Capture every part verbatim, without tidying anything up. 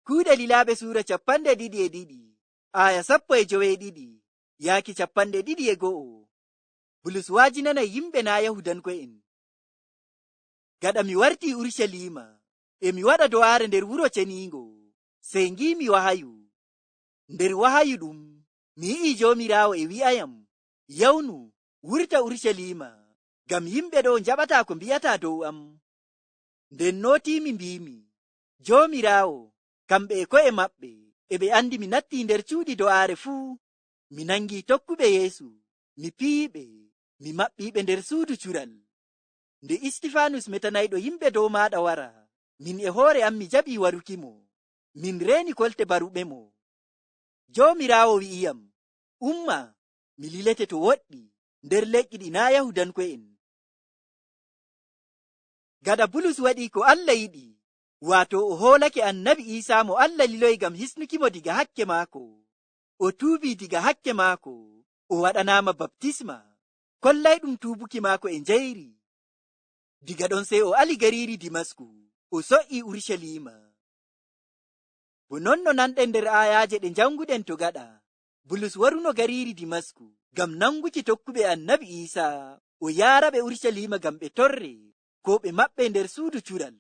Kuuɗe Lilaaɓe suura cappanɗe ɗiɗi e ɗiɗi, aaya sappo e joweeɗiɗi, yaaki cappanɗe ɗiɗi e go'o. Bulus waajinanay yimɓe naa' Yahuudanko'en. Gaɗa mi wartii Urucaliima, e mi waɗa do'aare nder Wuro Ceniingo, sey ngiimi wahayu. Nder wahayu ɗum, mi yi'ii Joomiraawo e wi'ayam, "Yawnu, wurta Urucaliima, ngam yimɓe ɗo'o njaɓataa ko mbi'ataa dow am." Nden nootiimi mbiimi, "Joomiraawo, kamɓe e ko'e maɓɓe e ɓe andi mi nattii nder cuuɗi do'aare fuu. Mi nangii tokkuɓe Yeesu, mi piyiiɓe, mi maɓɓiiɓe nder suudu cural." Nde Istifaanus metanayɗo yimɓe dow maaɗa wara, min e hoore am mi jaɓii warukimo. Min reeni kolte baruɓemo. Joomiraawo wi'iyam, "Umma, mi lilete to woɗɗi nder leƴƴi ɗi naa' Yahuudanko'en." Gaɗa Bulus waɗii ko Allah yiɗi, waato o hoolake Annabi Iisaa mo Allah liloyi ngam hisnukimo diga hakke maako. O tuubii diga hakke maako, o waɗanaama baptisma, kollayɗum tuubuki maako e njayri. Diga ɗon sey o ali gariiri Dimasku, o so'ii Urucaliima. Bo non no nanɗen nder aayaaje ɗe njanguɗen to gaɗa, Bulus waruno gariiri Dimasku ngam nanguki tokkuɓe Annabi Iisaa, o yaaraɓe Urucaliima ngam ɓe torre, koo ɓe maɓɓe nder suudu cural.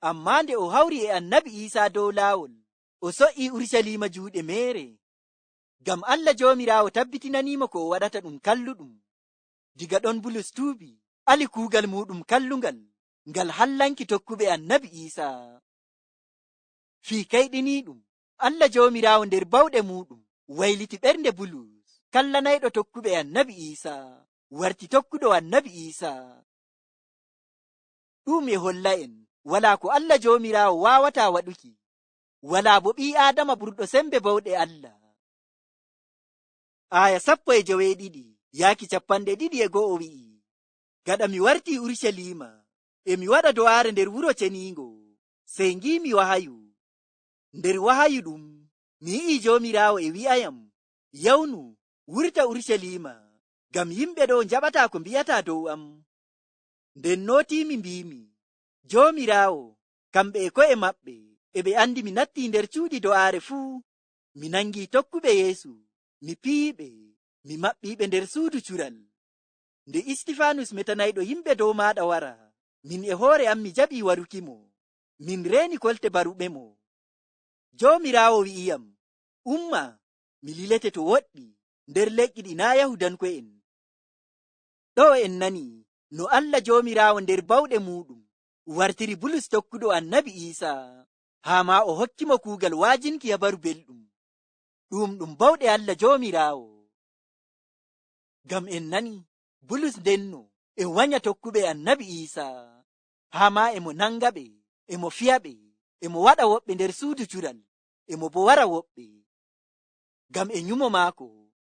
Ammaa nde o hawri e Annabi Iisaa dow laawol, o so'ii Urucaliima juuɗe meere. Ngam Allah Joomiraawo tabbitinaniimo ko o waɗata ɗum kalluɗum. Diga ɗon Bulus tuubi, ali kuugal muuɗum kallungal, ngal hallanki tokkuɓe Annabi Iisaa. Fii kayɗiniiɗum, Allah Joomiraawo nder bawɗe muuɗum wayliti ɓernde Bulus, kallanayɗo tokkuɓe Annabi Iisaa, warti tokkuɗo Annabi Iisaa. Ɗu'um e holla'en walaa ko Allah Joomiraawo waawataa waɗuki, walaa bo ɓii Aadama ɓurɗo sembe bawɗe Allah. Aaya sappo e joweeɗiɗi yaaki cappanɗe ɗiɗi e go'o wi'i, "Gaɗa mi wartii Urucaliima, e mi waɗa do'aare nder Wuro Ceniingo, sey ngiimi wahayu. Nder wahayu ɗum, mi yi'ii Joomiraawo e wi'ayam, 'Yawnu, wurta Urucaliima, ngam yimɓe ɗo'o njaɓataa ko mbi'ataa dow am.' Nden nootiimi mbiimi, 'Joomiraawo, kamɓe e ko'e maɓɓe e ɓe andi mi nattii nder cuuɗi do'aare fuu. Mi nangii tokkuɓe Yeesu, mi piyiiɓe, mi maɓɓiiɓe nder suudu cural.' Nde Istifaanus metanayɗo yimɓe dow maaɗa wara, min e hoore am mi jaɓii warukimo. Min reeni kolte baruɓemo. Joomiraawo wi'iyam, 'Umma, mi lilete to woɗɗi nder leƴƴi ɗi naa' Yahuudanko'en.'" Ɗo'o en nani no Allah Joomiraawo nder bawɗe muuɗum wartiri Bulus tokkuɗo Annabi Iisaa, haa maa o hokkimo kuugal wa'ajinki Habaru Belɗum. Ɗu'um ɗum bawɗe Allah Joomiraawo. Ngam en nani Bulus ndenno e wanya tokkuɓe Annabi Iisaa, haa maa e mo nangaɓe, e mo fiyaɓe, e mo waɗa woɓɓe nder suudu cural, e mo bo wara woɓɓe. Ngam e nyumo maako,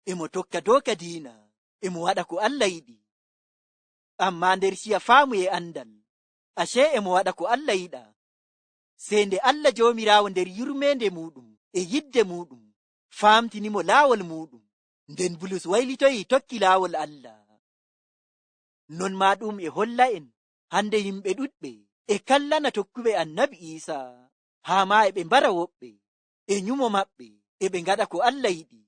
e mo tokka dooka diina, e mo waɗa ko Allah yiɗi. Ammaa nder ciya faamu e andal, ashe e mo waɗa ko Allah yiɗa. Sey nde Allah Joomiraawo nder yurmeende muuɗum e yidde muuɗum faamtinimo laawol muuɗum, nden Bulus waylitoyi tokki laawol Allah. Non maa ɗu'um e holla'en hande yimɓe ɗuɗɓe e kallana tokkuɓe Annabi Iisaa, haa maa e ɓe mbara woɓɓe, e nyumo maɓɓe e ɓe ngaɗa ko Allah yiɗi.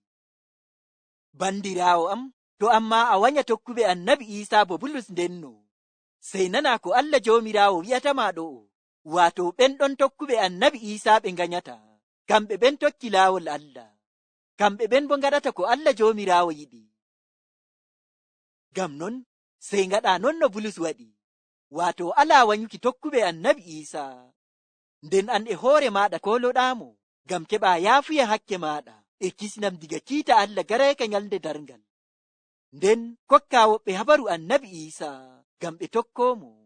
Bandiraawo am, to ammaa a wanya tokkuɓe Annabi Iisaa bo Bulus ndenno, sey nanaa ko Allah Joomiraawo wi'atama ɗo'o, waato ɓen ɗon tokkuɓe Annabi Iisaa ɓe nganyata, kamɓe ɓen tokki laawol Allah. Kamɓe ɓen bo ngaɗata ko Allah Joomiraawo yiɗi. Ngam non, sey ngaɗaa non no Bulus waɗi, waato alaa wanyuki tokkuɓe Annabi Iisaa. Nden an e hoore maaɗa kooloɗaamo, ngam keɓaa yaafuya hakke maaɗa e kisnam diga kiita Allah garayka nyalnde darngal. Nden kokkaa woɓɓe habaru Annabi Iisaa, ngam ɓe tokkoomo.